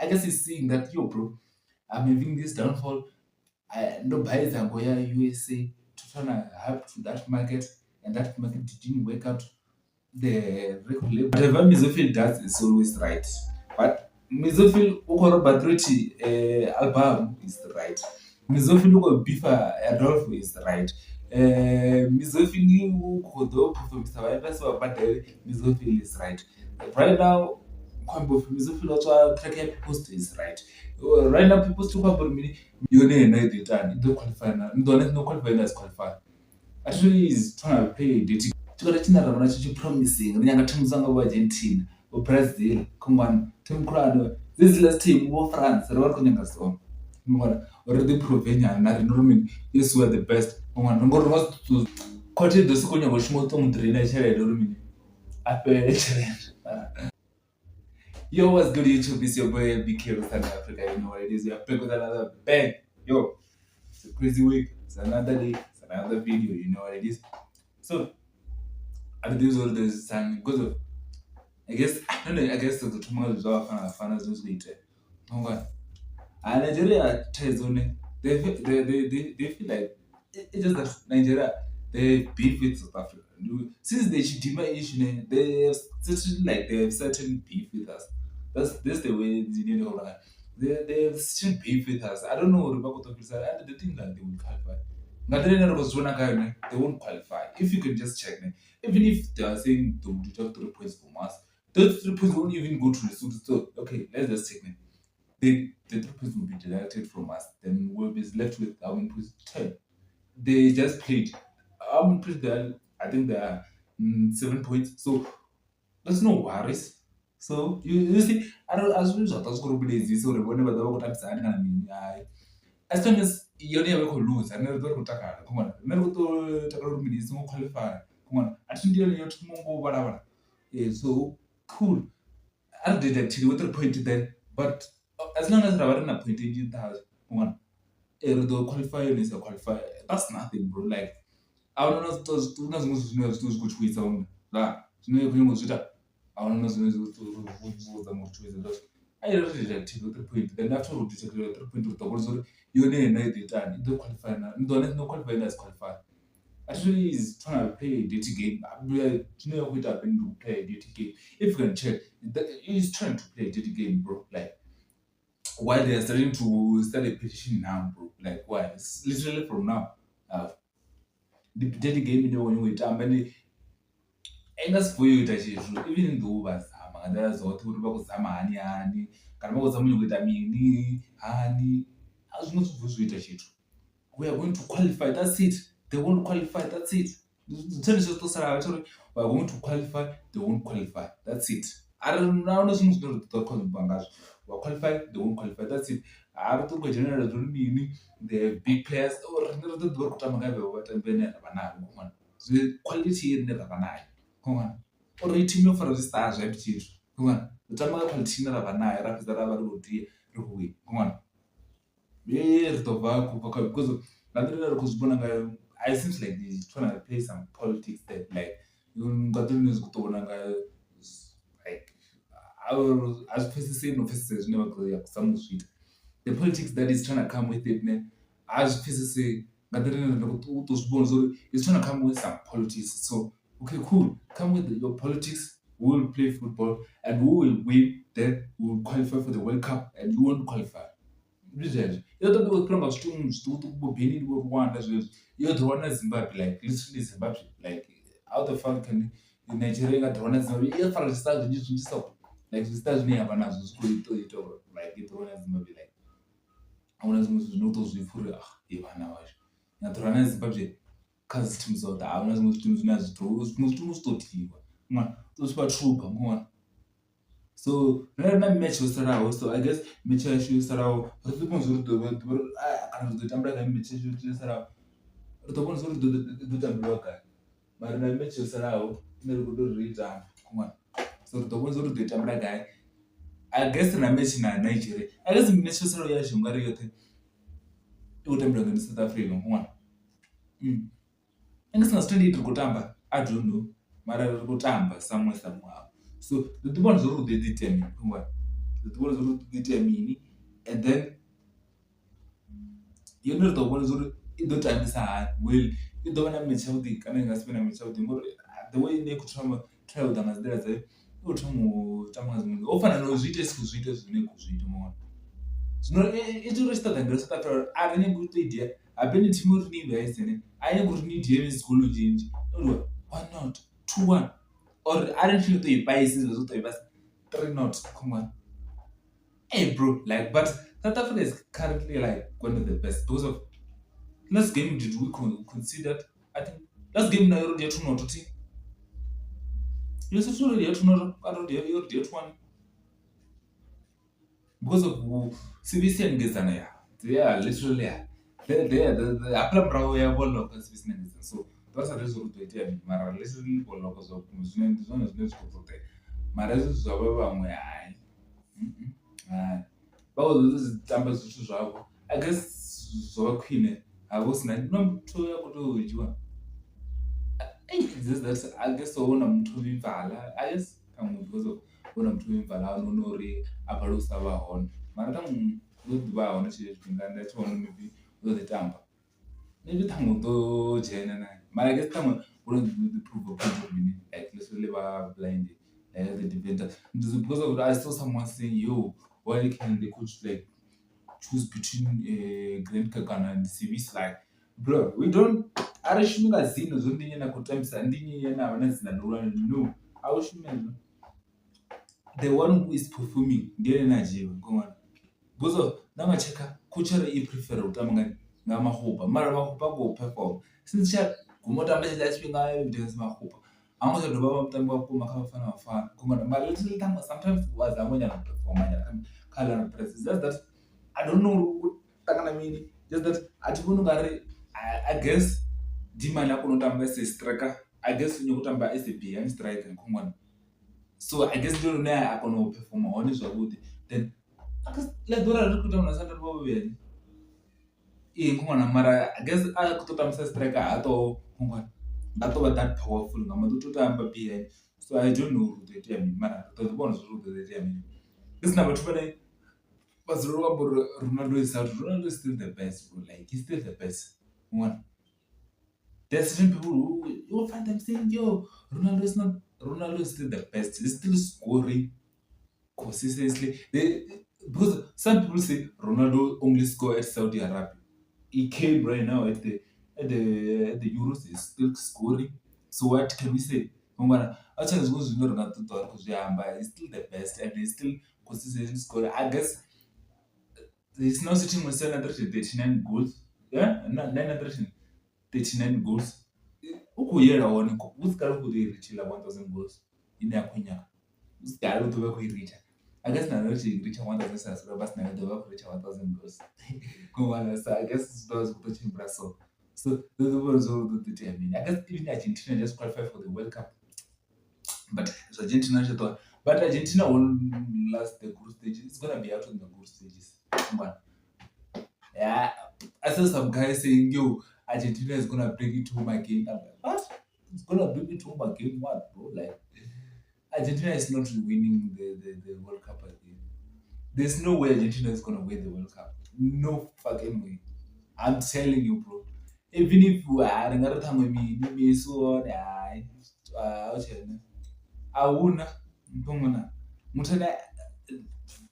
I guess he's seeing that, yo bro, I'm having this downfall. Ndo bhaidza ngo ya USA to try to help to that market, and that market didn't work out. The record label, whatever Mizofil does is always right, but Mizofil u khou roba 30 album is right. Mizofil u khou bifa Adolf is right. Mizofil u khou ḓo performisa vhaimbi vha badele, Mizofil is right. Right now khou amba upfhi Mizofil o tswa track ya People's is right. Right now People's khou amba uri mini yone ine i ḓo itani, i ḓo qualify na ni ḓo wana i songo qualify nga si qualify. Actually is trying to play a dirty. Tshigwada tshine ra vha natsho tshi promising ri nyanga thimu dza nga vho Argentina, vho Brazil, khongwana thimu khulwane this last team vho France ri vha ri khou nyanga zwone. Ngori ri ḓi prove nyana na riṋe uri mini, yes, we are the best. Ngori ngori khothe i ḓo sokou nyaga u shuma u tou mu drainer tshelede uri mini a fhele tshelede. Yo, what's good, YouTube? It's your boy BK South Africa. You know what it is. We are back with another bang. Yo, it's a crazy week. It's another day. It's another video. You know what it is. So, I do all this time because of, I guess, I don't know, I guess the thoma zwa vafana vafana zwine zwi khou itea. Ngori ha Nigeria thaidzo ne they feel like it's just that Nigeria, they beef with South Africa. Since the Chidima issue, ne, they have certain, like, they have certain beef with us. That's the way they have certain beef with us. I don't know uri vha khou ṱo fhirisa, and they think that they will qualify. Nga nḓila ine ra khou zwi vhona ngayo ne, they won't qualify. If you can just check ne, even if they are saying they will deduct 3 points from us, those 3 points won't even go to Lesotho. So okay, let's just check ne. The 3 points will be deducted from us. Then we'll be left with how many points? 10. They just played. How many points they are? I think they are 7 points. So there's no worries. So you see, I don't as zwa ṱwa zwi khou ri vhiledzisa uri vhone vha ḓo vha khou tambisa hani kana mini, hai. As long as yone ya vha i khou luza, riṋe ri ḓo ri khou takala, khongwana riṋe ri khou ṱo takala uri mini i songo qualify, khongwana a thi ndi yone yo thoma ngo vhalavhala. Yeah, so cool. A ri deductiliwe 3 point then, but as long as ra vha ri na point nnzhi nṱha hashu, khongwana ri ḓo qualify yone isa qualify. That's nothing, bro. Like, a huna na zwiṅwe zwithu zwine zwi khou tshuwisa la zwine ya khou nyanga u zwi ita, a huna na zwine zwi vhudza ngo tshuwisa zwazwo. A ri deductiliwe 3 point, then after ro deductiliwa 3 point ri ḓo vhona uri yone ine i ḓo itani, i ḓo qualify na ni ḓo wana i songo qualify na si qualify. Actually is trying to play a dirty game. Zwine ya khou ita hafha ndi u play a dirty game. If you can check, he's trying to play a dirty game, bro. Like, why they are starting to start a petition now, bro? Like, why? It's literally from now. Ndi dirty game ine wa u i tamba, and i nga si vuwe yo ita tshithu even though vha zama nga nḓila dzoṱhe uri vha khou zama hani hani kana vha khou zama u nyanga u ita mini hani, a zwi nga si vuwe zwo ita tshithu. We are going to qualify, that's it. They won't qualify, that's it. Tsho tsho to sala tsho uri we are going to qualify, they won't qualify, that's it. A ri na zwiṅwe zwine ra ḓo ṱoḓa ngazwo, wa qualify, they won't qualify, that's it. A ri ṱo khou dzhenelela zwa uri mini, the big players, riṋe ri ḓo ḓivha ri khou tamba nga vhevho vhatambi vhane ra vha navho, khongwana zwi quality ine ra vha nayo, khongwana uri thimu yo fara zwi star zwi ambi tshithu, khongwana ri tamba nga quality ine ra vha nayo, ra fhedza ra vha ri khou dia ri khou wina, khongwana ri ḓo bva khou bva because nga nḓila ine ra khou zwi vhona ngayo, it seems like they trying to play some politics that, like, nga nḓila ine zwi khou tou vhona ngayo, like, a zwi pfhesesei no pfhesesea zwine vha khou ya zama u zwi ita. The politics that is trying to come with it ne, a zwi pfhesesei nga nḓila ine nda khou tou zwi vhona uri is trying to come with some politics. So okay, cool, come with your politics, we will play football and we will win, then we will qualify for the World Cup and you won't qualify. Ndi zwezwo i ḓo ṱoḓa u fhira nga zwithu zwiṱukuṱuku, vho Benin, vho Rwanda zwezwi yo ḓiwana na Zimbabwe, like, literally Zimbabwe, like, how the fuck can Nigeria i nga ḓiwana na Zimbabwe i fara zwi star zwinzhi zwinzhi, so like zwi star zwine ya vha nazwo zwi khou ita uri like i ḓiwane na Zimbabwe, like ahuna zwiṅwe zwithu zwine u tou zwi pfha uri ah vhana vhashu na ḓirwa na Zimbabwe kha dzi thimu dzoṱhe, ahuna zwiṅwe zwithu zwine a zwi to zwiṅwe zwithu zwi to ḓivha to zwi fha thuba ṅwana. So ri na match yo salaho, so I guess match yashu yo salaho ri ḓo vhona uri ḓo kana ri ḓo tambela gai match yashu yo salaho, ri ḓo vhona uri ḓo tambeliwa gai, mara na match yo salaho ine ri khou tea uri ri i tambe ṅwana, so ri ḓo vhona uri ri ḓo i tambela gai. I guess ri na match na Nigeria, I guess match yo salaho yashu ungari yoṱhe i khou tambeliwa ngeno South Africa ṅwana. I guess na dzi 28 ri khou tamba, I don't know, mara ri khou tamba somewhere somehow, so ri ḓo vhona zwa uri hu ḓo itea mini ṅwana. Ri ḓi vhona zwa uri hu ḓo itea mini and then yone ri ḓo vhona zwa uri i ḓo tambisa hani well i ḓo vha na match yavhuḓi kana i nga si vhe na match yavhuḓi ngori the way ine ya khou thoma try u ḓa nga dzi nḓila dzayo i khou thoma u tamba nga dziṅwe ho fana na u zwi ita i si khou zwi ita zwine ya khou zwi ita mawana. Zwino i tea uri tshi ṱoḓa ngeno South Africa a ri nyagi u tou i dia habe ni thimu uri ni i vhaise ne a i nyagi uri ni die dzi goal nnzhi nnzhi one not, two one or arali ni tshi tou i vhaisa hezwiḽa zwo tou i vhaisa three not come on. Hey bro like but South Africa is currently like one of the best because of last game did we considered I think last game nayo ro dia two not thi Lesotho ro dia two not kana ro dia yo dia 2-1 because of CBC engedzana ya yeah literally yeah they hafhaḽa murahu ya vholoka CBC engedzana so vha sa ḓivhi zwa uri hu ḓo itea mini mara literally vholoka zwa vhukuma zwine ndi zwone zwine zwa khou ṱoḓea mara hezwi zwa vha vhaṅwe hayi hai vha khou ḓi tamba zwithu zwavho I guess zwo vha khwine ha vha hu si na na muthu a khou tea u dzhiwa just that I guess ho na muthu vhibvala I guess ṱhaṅwe because of hu na muthu vhibvala hafhanoni uri a balelwe u sa vha hone mara ṱhaṅwe u ḓo ḓi vha hone tshetsho tshifhinga nda tshi vhona maybe u ḓo ḓi tamba. Maybe ṱhaṅwe u ḓo dzhena na mara I guess ṱhaṅwe hu no ḓi prove uri mini like literally vha blind the defender because of I saw someone saying yo why can the coach like choose between Grant Kekana and Sibisi like bro we don't a ri shumi nga dzina zwo ndi nnyi ane a khou tambisa ndi nnyi ane avha na dzina ḽihulwane no a u shumi hezwo. The one who is performing ndi ene ane a dzhiiwa ngori because of nda nga tshekha coach i prefer u tamba nga nga Makgopa mara Makgopa ha khou perform since tsha guma u tamba hetshiḽa tshifhinga Makgopa ha ngo tsha dovha a vha mutambi wa vhukuma kha Bafana Bafana mara literally ṱhaṅwe sometimes u a zama nyana u perform nyana kha Orlando Pirates it's just that I don't know uri u ṱangana mini just that a thi vhoni ungari I guess Dimani a kona u tamba as a striker I guess u nyaga u tamba as a behind striker khongwana so I guess ndi hone hune a kona u perform hone zwavhuḓi then ḽa ḓuvha ri khou tamba na Sundowns vho vhuya ee khongwana mara I guess a khou tou tambisa striker ha to khongwana ha to vha that powerful nga maanḓa u tea u tamba behind so I don't know uri hu ḓo itea mini mara ri ḓo ḓi vhona zwa uri hu ḓo itea mini. Hu si na vhathu vhane vha dzulela u amba uri Ronaldo is out, Ronaldo is still the best bro like he still the best wa. There are certain people who you will find them saying yo Ronaldo is not Ronaldo is still the best he's still scoring consistently they, because some people say Ronaldo only score at Saudi Arabia he came right now at the at the at the Euros he's still scoring so what can we say ngwana a tshena zwiṅwe zwine ri nga ṱoḓa ri khou zwi amba he's still the best and he's still consistently scoring I guess he's now sitting with 739 goals yeah 939 goals u khou yela hone hu si kale u khou ḓo i ritsha 1000 goals ine a khou i nyaga hu si kale u ḓo vha a khou i ritsha I guess na ri tshi ritsha 1000 sa vha si na ḓo vha khou ritsha 1000 goals so I guess zwi ḓo vha zwi khou tou tshimbila so so ri ḓo vhona zwa uri hu ḓo itea mini I guess even Argentina just qualify for the World Cup but zwa Argentina zwi ḓo but Argentina won't last the group stages it's gonna be out in the group stages yeah I saw some guy saying yo Argentina is gonna bring it home again I'm like what it's gonna bring it home again what bro like Argentina is not winning the World Cup again there's no way Argentina is gonna win the World Cup no fucking way I'm telling you bro even if ri nga ri ṱhaṅwe mini Messi one hayi a hu tshena a huna nthu muthu ane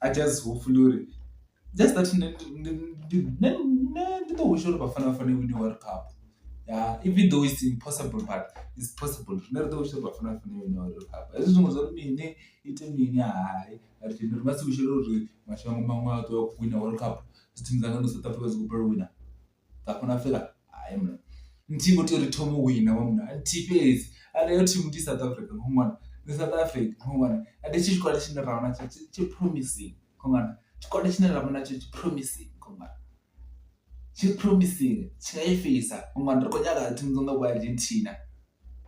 I just hopefully uri just that nṋe ndi ḓo wisha uri Bafana Bafana i wine World Cup yeah even though it's impossible but it's possible riṋe ri ḓo wisha uri Bafana Bafana i wine World Cup hezwi zwiṅwe zwa uri mini ite mini hayi ri ri nga si wishele uri mashango maṅwe a ṱuwe a khou wina World Cup dzi thimu dza ngeno South Africa dzi khou balelwa u wina dza fhano Afrika hayi mna nthihi i khou tea uri thome u wina wa munna nthihi fhedzi and heyo thimu ndi South Africa khongwana ndi South Africa khongwana and hetshi tshigwada tshine ra vha natsho tshi promising khongwana tshigwada tshine ra vha natsho tshi promising khongwana tshi promising tshi nga i feisa khongwana ri khou nyaga thimu dzo nga vho Argentina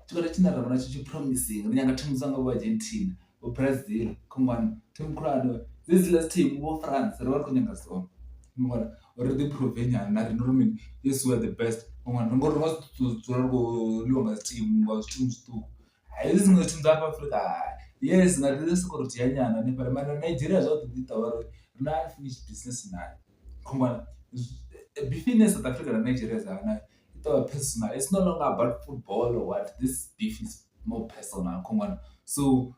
tshigwada tshine ra vha natsho tshi promising ri nyaga thimu dza nga vho Argentina vho Brazil khongwana thimu khulwane dzedziḽa dzi thimu vho France ri vha ri khou nyaga dzone khongwana uri ri ḓi phuruve nyana na riṋe uri mini yes we are the best khongwana ngori ri nga si dzula ri khou ḽiwa nga dzi thimu nga zwithu zwiṱuku hezwi dziṅwe thimu dza hafha Afrika. Yes na riṋe ri sokou ri dzhia nyana hanefhaḽa mara Nigeria zwavhuḓi ḓi tou vha uri ri na unfinished business nayo khongwana. Beef ine South Africa na Nigeria dza vha nayo i tou vha personal it's no longer about football or what this beef is more personal khongwana, so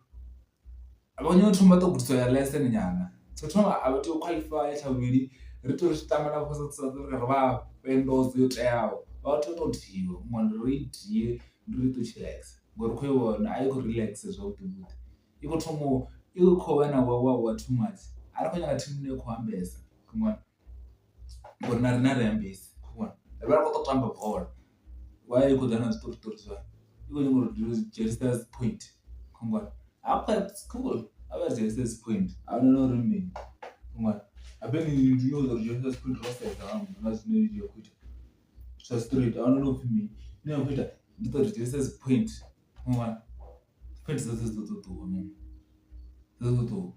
vha nyanga u thoma vha to gudisiwa ya lesson nyana, tsha u thoma a vha tei u qualify, tsha vhuvhili ri tea uri tshi tamba na South Africa ri vha fhe ndodzo yo teaho, vha tea u to diiwa muṅwe ri i die ndi ri ṱwe chillax ngori kho i vhona a i khou relaxer zwavhuḓi vhuḓi i kho thoma u i khou vha na wawawa too much a ri khou nyaga thimu ine ya khou ambesa ngori na riṋe a ri ambesi ri vha ri khou tou tamba bola why i khou ḓa na zwiṱoriṱori zwayo i khou nyanga uri dzhenisa dzi point a vha dzhenise dzi point ahuna na uri mini habe ndi uri dzhenisa dzi point ro sedza nga zwine ya khou ita zwa straight ahuna na upfhi mini ine ya khou ita ndi ṱo ri dzhenisa dzi point point dzoṱhe dzi ḓo ṱuwa dzi ḓo ṱuwa.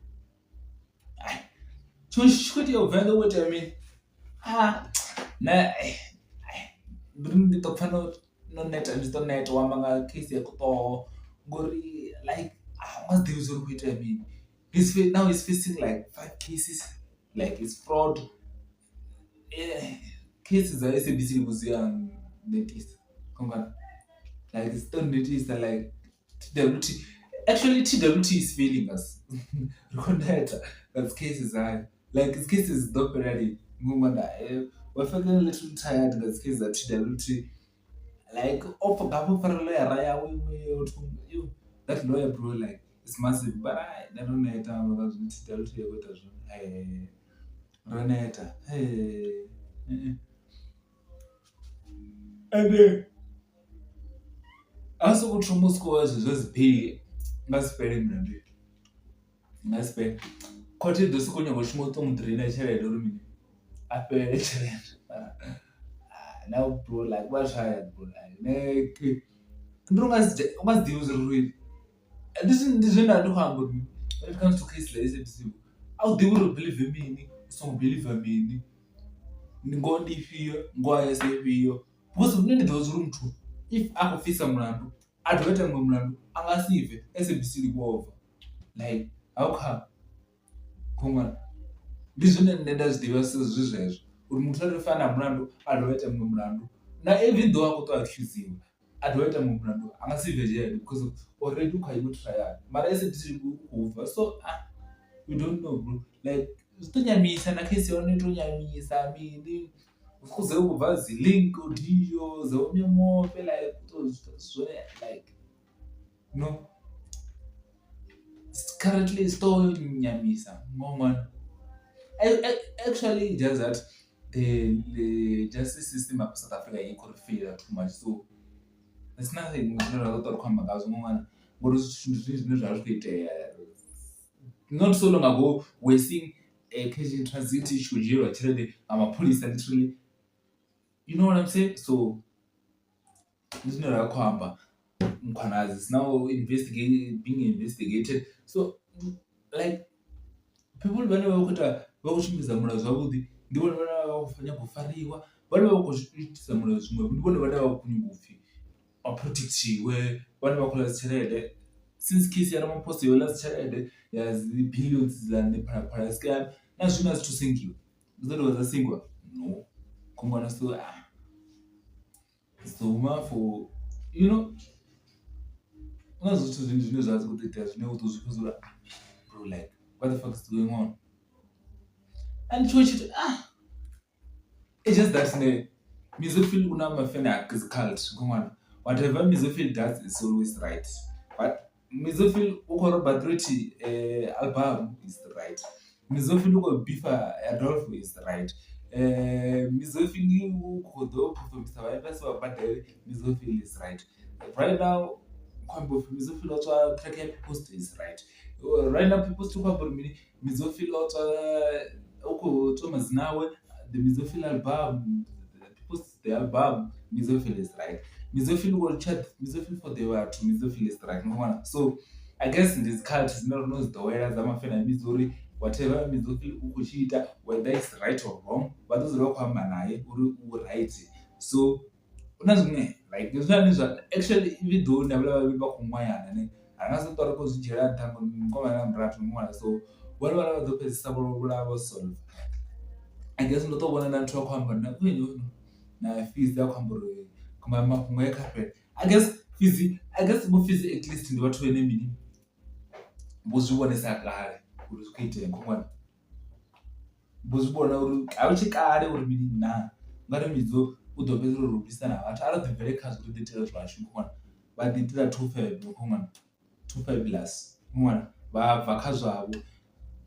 Tshiṅwe tshithu tshi khou itea Venḓa hu khou itea mini nṋe ndi ḓo pfha ndo neta ndi ḓo neta u amba nga case ya ṱhoho ngori like a u nga zwi ḓivhi zwa uri hu khou itea mini, he's now he's facing like five cases like it's fraud case dza S_A_B_C dzi a netisa like dzi to netisa like. T_W_T actually T_W_T is failing us ri khou neta nga dzi case dzayo like dzi case dzi ḓo fhela lini we feeling a little tired nga dzi case dza T_W_T like o hafha o fara ḽoyara yawe iṅwe that lawyer bro like it's massive but nṋe ndo neta nga zwine T_W_T ya khou ita zwone ro neta . Ende a sokou thoma u sikowa zwezwi zwa dzi beiḽi nga si fhele milandu nga si fhele, khothe i ḓo sokou nyaga u shuma u tou mu drainer tshelede uri mini a fhele tshelede now bro like vha tired bro like ndi uri u nga si u nga si ḓivhi zwa uri ndi zwe nda vha ndi khou amba uri when it comes to case dza S_A_B_C a u ḓivhi uri u biḽive mini u songo biḽiva mini. Ndi ngoho ndi ifhio ngoho a si ifhio because nṋe ndi ḓivha uri muthu if a khou pfhisa mulandu a dovha a ita muṅwe mulandu a nga si bve S_A_B_C over like how come khou ndi zwine nṋe nda zwi ḓivha zwi zwezwo uri muthu arali a na mulandu a dovha a ita muṅwe mulandu na even though a khou tou akhuziwa a dovha a ita muṅwe mulandu a nga si bve dzhele because already u kha iṅwe trial mara S_A_B_C u khou bva so you don't know bro like zwi to nyamisa na case ya hone i to nyamisa mini hu khou bva dzi link audio dza vho mimuvi like zwone like no currently zwi to nyamisa ṅwana actually just that the justice system of South Africa i khou ri feila too much so there's nothing zwine ra ḓo ṱwa ri khou amba ngazwo ṅwana ngori zwithu ndi zwinzhi zwine zwavha zwi kho itea not so long ago we seeing cash in transit i tshi khou dzhielwa tshelede nga mapholisa literally you know what I'm saying so ndi zwine ra khou amba Mkhwanazi is now investigate being investigated so like people vhane vha vha khou ita vha khou shumisa mulayo zwavhuḓi ndi vhone vhane vha vha khou nyaga u fariwa vhane vha vha khou itisa mulayo zwiṅwevho ndi vhone vhane vha vha khou nyaga upfhi vha protectiwe vhane vha khou ḽa dzi tshelede since case ya Ramaphosa yo ḽa dzi tshelede ya dzi billions dziḽa Phalaphala scam na zwino a dzi thu sengiwa dzi ḓo dovha dza sengiwa no khongwana so Zuma for you know huna zwithu zwinzhi zwine zwa vha zwi kho ḓo itea zwine u ḓo zwi pfha uri bro like what the fuck is going on and tshiṅwe tshithu it's just that nṋe Mizo Phyll u na mafene a dzi cult ṅwana whatever Mizo Phyll does is always right but Mizo Phyll u khou roba threat album is right, Mizo Phyll u khou bifa Adolf is right, Mizo Phyll u khou ḓo phefomisa vha sa badele Mizo Phyll is right. Right now hu khou ambiwa upfhi Mizo Phyll o tswa track ya People's Day is right, right now People's Day hu khou ambiwa uri mini Mizo Phyll o tswa u khou tswa madzina awe the Mizo Phyll album People's Day album Mizo Phyll is right. Mizo Phyll u khou litsha Mizo Phyll for the vhathu Mizo Phyll is right mavhona so I guess ndi dzi cult dzine ro no dzi ḓowela dza mafena a Mizo uri whatever Mizo Phyll u khou tshi ita whether it's right or wrong vha ḓo dzula vha khou amba naye uri u right so hu na zwiṅwe like hezwiḽani zwa actually even though na havhaḽa vhavhili vha khou ṅwayana ne. Ra nga si ṱwa ri khou zwi dzhiela nṱha ngori mukomana na murathu ṅwana so vhone vhaṋe vha ḓo fhedzisela vho vho solver. I guess ndo to vhona na nthu a khou amba na na Fizzy a khou amba uri mafhungo haya kha fhele, I guess Fizzy I guess vho Fizzy atleast ndi vhathu vhane mini vho zwi vhonesa kale uri zwi kho itea khoṅwane, vho zwi vhona uri a hu tshe kale uri mini na ngauri Midzo u ḓo fhedzisela uri lwisa na vhathu a ri ḓi bvele khazwo ri ḓi itele zwashu khoṅwane vha ḓi itela two five khoṅwane two fabulous khoṅwane vha bva kha zwavho.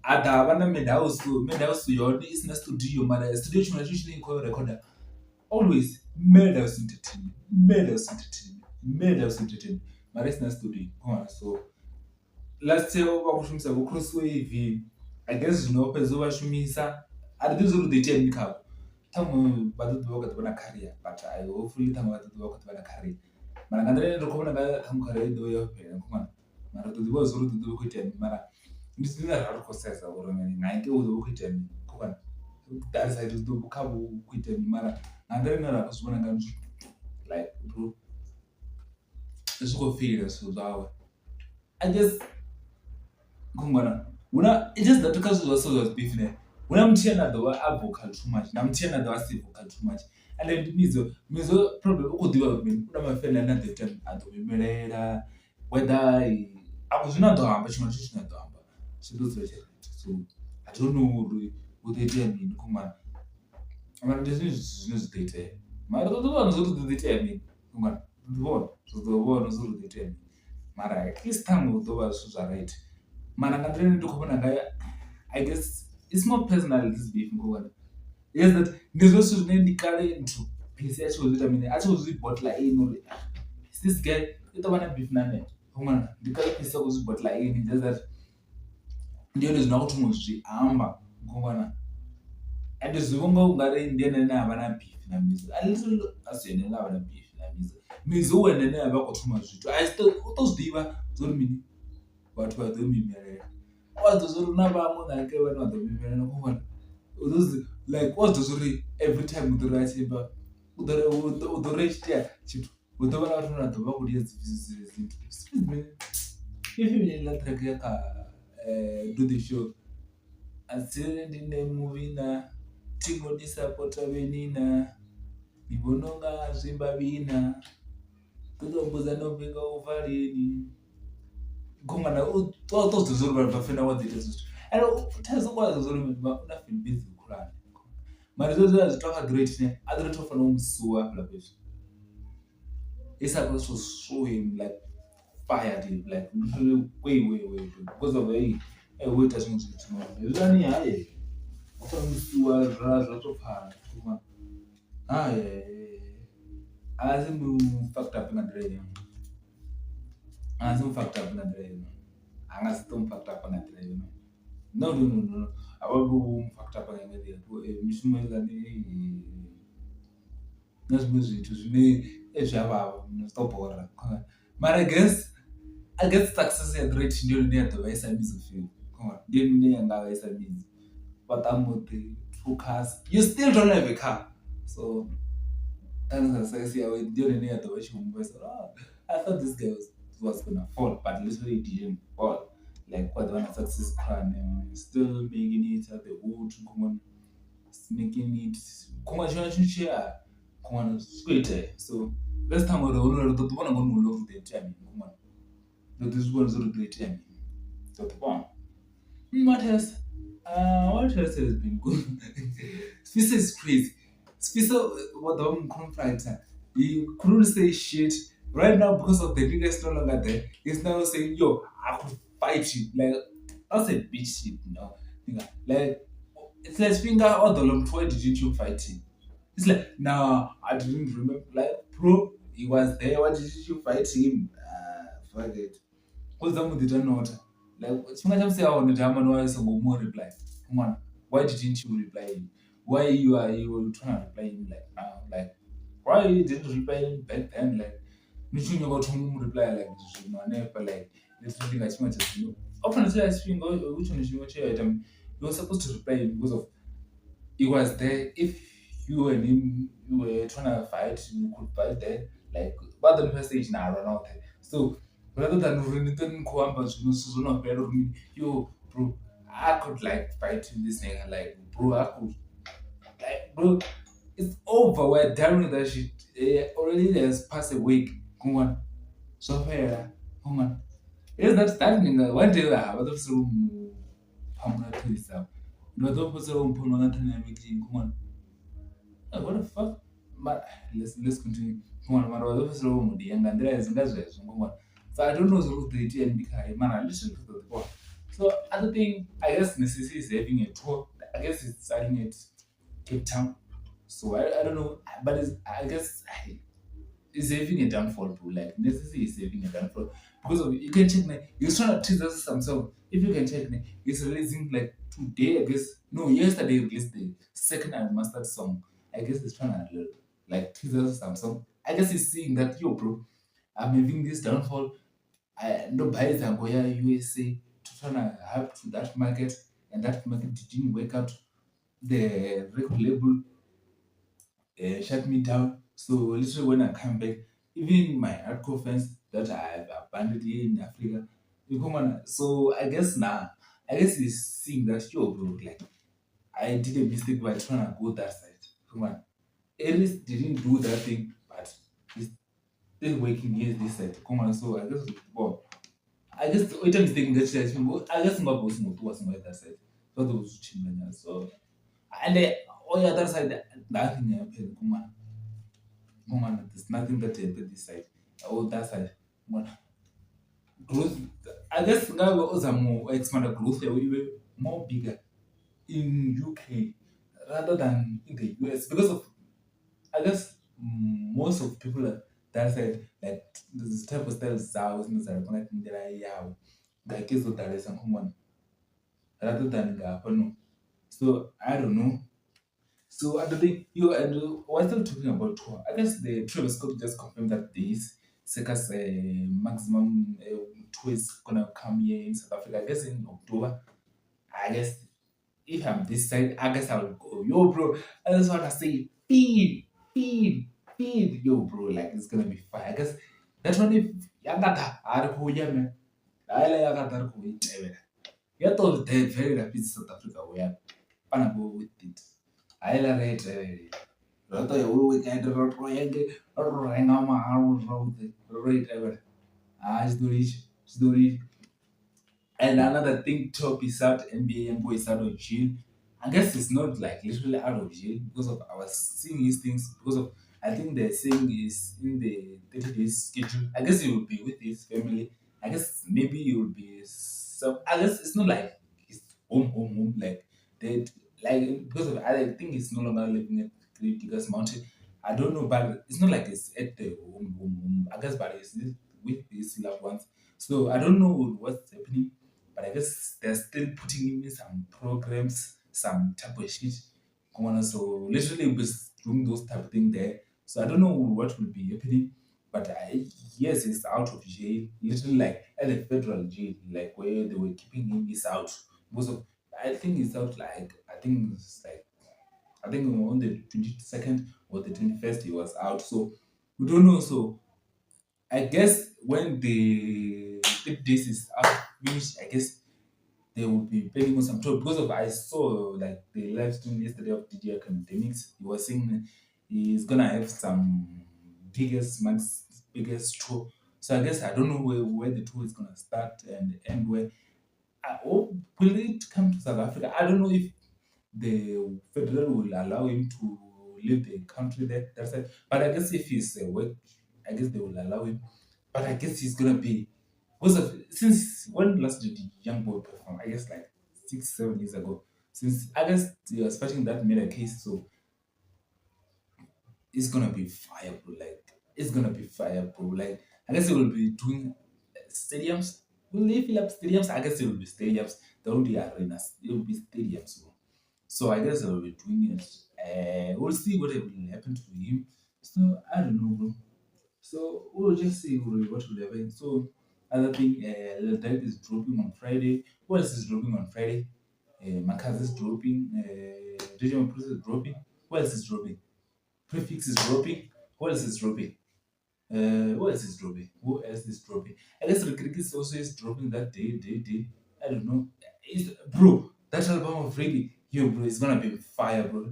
Ha ḓa havha na Madhouse, Madhouse yone i si na studio mara studio tshiṅwe na tshiṅwe tshine i khou rikhoda always Madhouse Entertainment, Madhouse Entertainment, Madhouse Entertainment mara i si na studio so last year vha khou shumisa vho Crosswave I guess zwino vho fhedza u vha shumisa a thi ḓivhi zwa uri hu ḓo itea mini khavho ṱhaṅwe vha ḓo ḓi vha kha ḓi vha na career but I hopefully ṱhaṅwe vha ḓo ḓi vha kha ḓi vha na career mara nga nḓila ine nda khou vhona ngayo ṱhaṅwe career i ḓovha yo fhela khou mara ri ḓo ḓivha zwa uri hu ḓo vha hu khou itea mini mara ndi zwine ra ri khou sedza uri nga hangei hu ḓo vha hu khou itea mini that side hu ḓo kha vho hu khou itea mini mara nga nḓila ine ra khou zwi vhona ngayo like zwi khou feila zwithu zwawe. I just khungwana hu na it's just that kha zwithu zwa so zwa dzi beef ne hu na muthu ane a ḓo vha a vocal too much na muthu ane a ḓo vha a si vocal too much and ndi Mizo, Mizo problem u khou ḓivha uri mini u na mafene ane a ḓo ita a ḓo mu imelela whether a zwine a ḓo amba tshiṅwe na tshiṅwe tshine a ḓo amba tshi ḓo dzula tshi right so I don't know uri hu ḓo itea mini kha ṅwana mara ndi zwone zwithu zwine zwa ḓo itea mara ri ḓo vhona zwa uri hu ḓo itea mini ṅwana ri ḓo vhona ri ḓo vhona zwa uri hu ḓo itea mini mara at least ṱhaṅwe hu ḓo vha zwithu zwa right mara nga nḓila ine ndi khou vhona ngayo I guess it's more personal this beef ngori ndi hezwiḽa zwithu zwine ndi kale nthu Percy a tshi khou zwi ita mini a tshi khou zwi bottler in uri this guy i ḓo vha na beef na nṋe huṅwe ndi kale Percy a khou zwi bottler in just that ndi hone zwino a khou thoma u zwi amba ngwana ende zwi vhonga ungari ndi ene ane avha na beef na Mizo a little a si ene ane avha na beef na Mizo, Mizo u ene ane avha a kho thoma zwithu a u to zwiḓivha zwori mini vhathu vha ḓo mu imelela u a ḓivha zwa uri hu na vhaṅwe nga hangei vhane vha ḓo mu imelela u vhona like u a zwi ḓivha zwa uri every time u ḓo ri a tshi imba u ḓo ri u ḓo ri hu tshi itea tshithu hu ḓo vha na vhathu vhane vha ḓo vha khou lidza dzi ipfhi mini heiḽa track ya kha do the show a si nṋe ndi nṋe muvhi naa thingo ni sapota vheni naa ni vhona unga zwi vhavhi naa. Ḓo tou mbudza no vhinga u bva lini khou u ṱoḓa zwa uri vhavenḓa vha ḓo ita hezwi zwithu and thaidzo u a zwa uri u na fan base khulwane mara zwezwi zwe a zwi ita kha great ne a ḓo tou fanela u mu sue hafhaḽa fhethu he supposed to sue him like fired him like way way way because of hey wo ita zwiṅwe zwithu hezwiḽani hayi u fanela u sue zwa tou pfhala hayi. A si mu fucked up nga nḓila iyo, a si mu fucked up nga nḓila iyo, a nga si to mu fucked up nga nḓila iyo no no no no a vha vho mu fucked up nga iṅwe nḓila mishumo heiḽani na zwiṅwe zwithu zwine zwi a vhavha zwi to bora mara I guess I guess success ya great ndi yone ine ya ḓo vhaisa Mizo Phyll ndi yone ine ya nga vhaisa Mizo fhaṱa muḓi, two cars you still don't have a car so success yawe ndi yone ine ya ḓo vha i tshi khou mu vhaisa uri I thought this guy was gonna fall but literally didn't fall like u a ḓi vha na success khulwane still making it at the hood making it tshiṅwe na tshiṅwe tshi a khungwana zwi khou itea so let's ṱhaṅwe uri ri ḓo ḓi vhona nga uri hu ḓo itea mini khungwana ri ḓo ḓi zwi vhona zwa uri hu ḓo itea mini ri ḓo ḓi vhona. What else what else has been good Sifiso is crazy Sifiso vho ḓa vha mu confronter he couldn't say shit right now because of the nigga is no longer there he's now saying yo I could fight you like that's a bitch shit no like it's like tshifhinga o ḓo ḽa muthu why didn't you fight him. He's like, nah, I didn't remember. Like, bro, he was there. Why did you fight him? Fuck it. Kudza mu ḓi nota. Like, tshifhinga tsha musi a hone Diamond wa songo mu reply. Ṅwana, why didn't you reply him? Why you are you trying to reply him like now? Like, why you didn't reply him back then? Like, ni tshi nyanga u thoma u mu reply like zwino hanefha like literally nga tshifhinga tsha zwino. O fanela tshiḽa tshifhinga hu tshone tshifhinga tshe a ita you were supposed to reply him because of he was there if you and him you were trying to fight you could fight there like vha ḓo nifha stage na lwa noṱhe so Rather than uri ni ṱwe ni khou amba zwiṅwe zwithu zwo no fhela uri mini, yo bro I could like fight this nigga like bro I could like bro it's over we're done with that shit already has passed a week zwo fhela that that nigga one day vha ḓo fhedzisela vho mu phamula ṱhodzi dzavho vha ḓo fhedzisela vho mu phamula nga nṱhani ha meeting what the fuck mara let's continue mara vha ḓo fhedzisela vho mu dia nga nḓila nga zwezwo so I don't know zwa uri hu ḓo itea mini khae mara ri ḓo ḓi vhona. So other thing I guess Masisi is having a tour I guess it's starting at Cape Town so I don't know but I guess is having a downfall bro like Masisi is having a downfall because of you can check he's trying to tease us some song if you can check he's releasing like today I guess no yesterday he released the second unmastered song I guess he's trying to like tease us some song I guess he's seeing that yo bro I'm having this downfall ndo bhaidza ngo ya USA to try to help to that market and that market didn't work out the record label shut me down so literally when I come back even my hardcore fans that I have abandoned here in Africa you come on so I guess now I guess he's seeing that yo bro like I did a mistake by trying to go that side come on Aries didn't do that thing but he's still working here this side come on so I guess well I guess o ita mistake nga tshila tshifhinga I guess nga vha u songo ṱuwa songo ya that side zwa ḓo zwi tshimbila nyana so and on the other side nothing happened come on come on there's nothing that happened this side or that side come on growth I guess nga vha o zama u expand growth yawe i vhe more bigger in UK rather than in the US because of I guess most of people that side like this type of styles dzawe dzine dza nga nḓila yawe like dzo ḓalesa khoṅwane rather than nga hafhanoni so I don't know so other thing you and we're still talking about tour I guess the Travis Scott just confirmed that this Circus Maximum tour is gonna come here in South Africa I guess in October I guess if I'm this side I guess I will go yo bro I just wanna say feed feed feed yo bro like it's gonna be fire I guess that one if ya nga ḓa a ri khou ya man heiḽa ya nga ḓa ri khou i tevhela ya to ḓe bvelela fhedzi South Africa we are gonna go with it heiḽa ri i tevhele ro to ya weekend ro to ya ngei ro to renga mahalwa zwavhuḓi ro i tevhela ha tshi ḓo litsha tshi ḓo litsha. And another thing, Top is out, NBA YoungBoy is out of jail. I guess it's not like literally out of jail because of I was seeing his things because of I think they're saying he's in the 30 days schedule. I guess he will be with his family. I guess maybe he will be some I guess it's not like he's home, home, home like they like because of I think he's no longer living at Great Diggers Mountain. I don't know, but it's not like it's at the home, home, home. I guess but it's with his loved ones. So I don't know what's happening, but I guess they're still putting him in some programs, some type of shit. So literally was doing those type of thing there. So I don't know what will be happening, but yes, he's out of jail, literally like at the federal jail, like where they were keeping him. He's out. Most of I think he's out like I think it's like I think on the 22nd or the 21st he was out. So we don't know. So I guess when the 30 days is out finished, I guess they will be planning on some tour because of I saw like the live stream yesterday of DJ Akademiks. He was saying he's gonna have some biggest max biggest tour. So I guess I don't know where the tour is gonna start and end where. I hope will it come to South Africa? I don't know if the federal will allow him to leave the country there. That's it. But I guess if he's work, I guess they will allow him. But I guess he's gonna be because of, since when last did the young boy perform? I guess like 6-7 years ago. Since I guess he was fighting that murder case, so it's gonna be fire, bro. Like it's gonna be fire, bro. Like I guess he will be doing stadiums. Will they fill up stadiums? I guess it will be stadiums. There won't be arenas. It will be stadiums, bro. So I guess they will be doing it. We'll see what will happen to him. So I don't know, bro. So we'll just see what will happen. So other thing, Lil Durk is dropping on Friday. Who else is dropping on Friday? Makaz is dropping. DJ Maphorisa is dropping. Who else is dropping? Prefix is dropping. Who else is dropping? Who else is dropping? Who else is dropping? I guess Riky Rick is also is dropping that day, day, day. I don't know. It's, bro, that album of Ricky, yo, bro, it's gonna be fire, bro.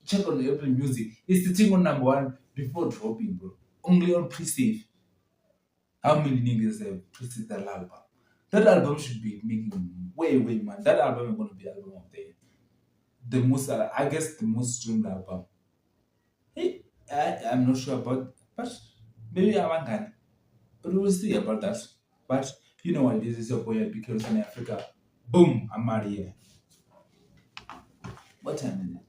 Check on Apple Music. It's sitting on number one before dropping, bro. Only on pre-save. How many niggas have pre-saved that album? That album should be making way, way man. That album is gonna be album of the year. The most, I guess, the most streamed album. Hey, I'm not sure about, but maybe Abangani. But we'll see about that. But you know what it is, it's your boy because in Africa. Boom, I'm out of here. What time is it?